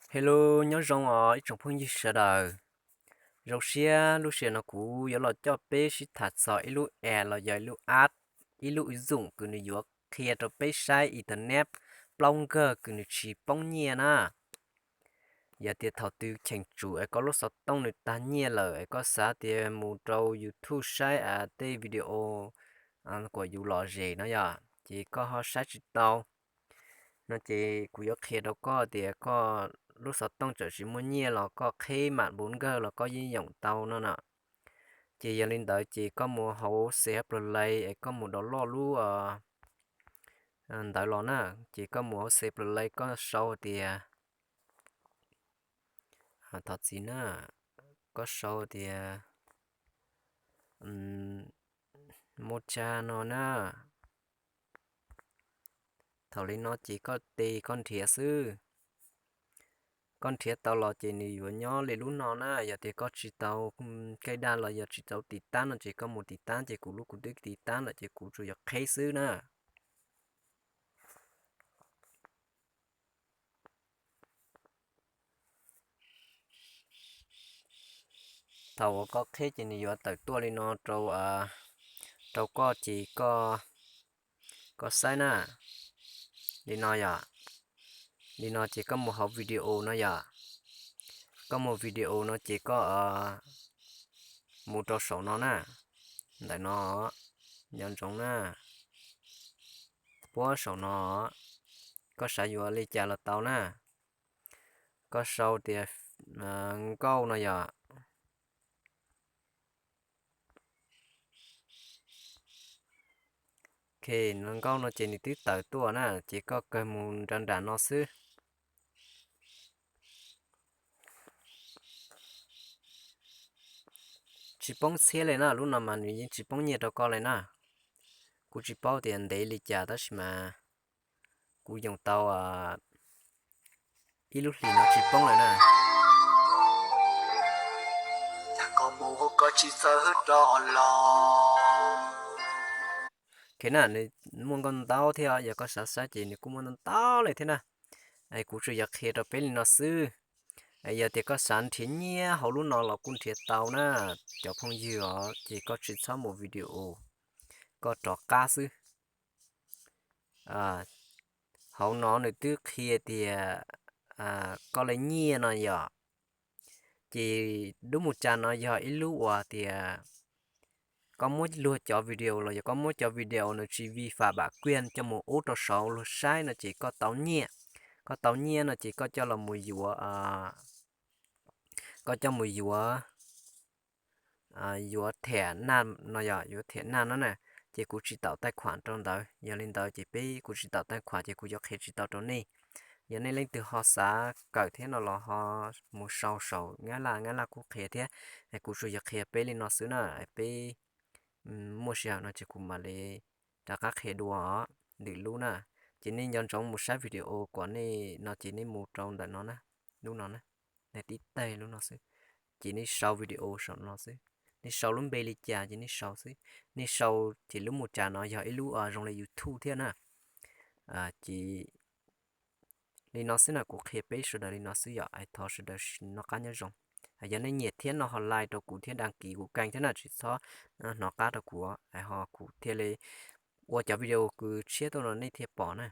Hello, nyob zoo os ib tsoom phooj ywg sawv daws. Zoo siab lub sij hawm no kuv yuav los coj peb sib tham txog ib lub app los yog ib lub app, ib lub ứng dụng kws nws yuav qhia rau peb saib internet plaub nkawg kws nws tsis poob nyiaj na. Yog tias thaum twg cheem tsum es koj lub xov tooj nws tag nyiaj lawm es koj xav tias mus rau YouTube saib tej video kuas yus lom zem no yog ces koj ho saib tsis tau no ces kuv yuav qhia rau koj tias koj lub xov tooj txawm tsis muaj nyiaj los koj qheb mam npuv nkawg los koj yeej yoom tau no na. Ces yog li ntawd ces koj mus hauv C H Play es koj mus download lub ntawd los na. Ces koj mus hauv C H Play koj sau tias, thov txim na, koj sau tias Mocha no na. Thaum li no ces koj tes koj nrhiav xwb. Koj nrhiav tau los ces nws yuav nyob li lub no na. Yog tias koj tsis tau kaij daj los yog tsis tau tiv tab no ces koj mus tiv tab ces kuv lub kuv twb tiv tab lawm ces kuv tsuas yog qheb xwb na. Thaum uas koj qheb ces nws yuav tawm tuaj li no rau, rau koj ces koj, koj saib na. Li no yom, li no ces koj mus hauv video no yom. Koj mus video no ces koj mus rau saum no na, ntawm no, nco ntsoov na, puab saum no, koj xav yuav li cas los tau na. Koj sau tias nkauj no yom. Ok, nkauj no ces nws twb tawm tuaj na, ces koj kawg mus nram nram no xwb. Tsis poob txhiab li na, lub no mas nws yeej tsis poob nyiaj rau koj li na. Kuv tsis paub tias ntev li cas tab sis mas kuv yoom tau ib lub hlis no tsis poob lawm na. Khe na, nws muaj nkauj ntau thiab, yog koj xav saib ces nws kuj muaj ntau ntau li thiab na. Es kuv tsuas yog qhia rau peb li no xwb. Yog tias koj xav nrhiav nyiaj hauv lub no los kuj nrhiav tau na, cov phooj ywg os, ces koj tsis txhob mus video, koj rov qab xwb. Hauv no nws twb qhia tias koj li nyiaj no yom. Ces lub mus tsa no yog ib lub uas tias koj muab luag cov video los yog koj muab cov video nws tsis vi phạm bản quyền coj mus ub rau saud luag saib no ces koj tau nyiaj. Koj tau nyiaj no ces koj coj los mus yuav, koj coj mus yuav, yuav thiam naj no yog yuav thiam naj no na. Ces kuv tsis taus taij khuam rau ntawd, yog li ntawd ces peb kuv tsis taus taij khuam ces kuv yuav qhia tsis tau rau nej. Yog nej leej twg ho xav kawm thiab no los ho mus sau saum Nyab Laj, Nyab Laj kuj qhia thiab. Kuv tsuas yog qhia peb li no xwb na, peb muaj sij hawm no ces kuv mam li rov qab qhia dua os, lwm lub na. Ces nej nco ntsoov mus saib video kom nej no ces nej mus rau ntawm no na, lub no na, nej tib teg lub no xwb. Ces nej sau video saum no xwb, nej sau lub npe li cas ces nej sau xwb. Nej sau ces lub mus tsa no yog ib lub zoo li YouTube thiab na. Ces li no xwb na, kuv qhia peb sawv daws li no xwb yom, es thov sawv daws noj qab nyob zoo. Yog nej nyiam thiab no ho like rau kuv thiab đăng ký kuv kênh thiab na, tsis txhob hnov qab rau kuv, es ho kuv thiaj li ua cov video kws tshiab tuaj no nej thiaj pom na.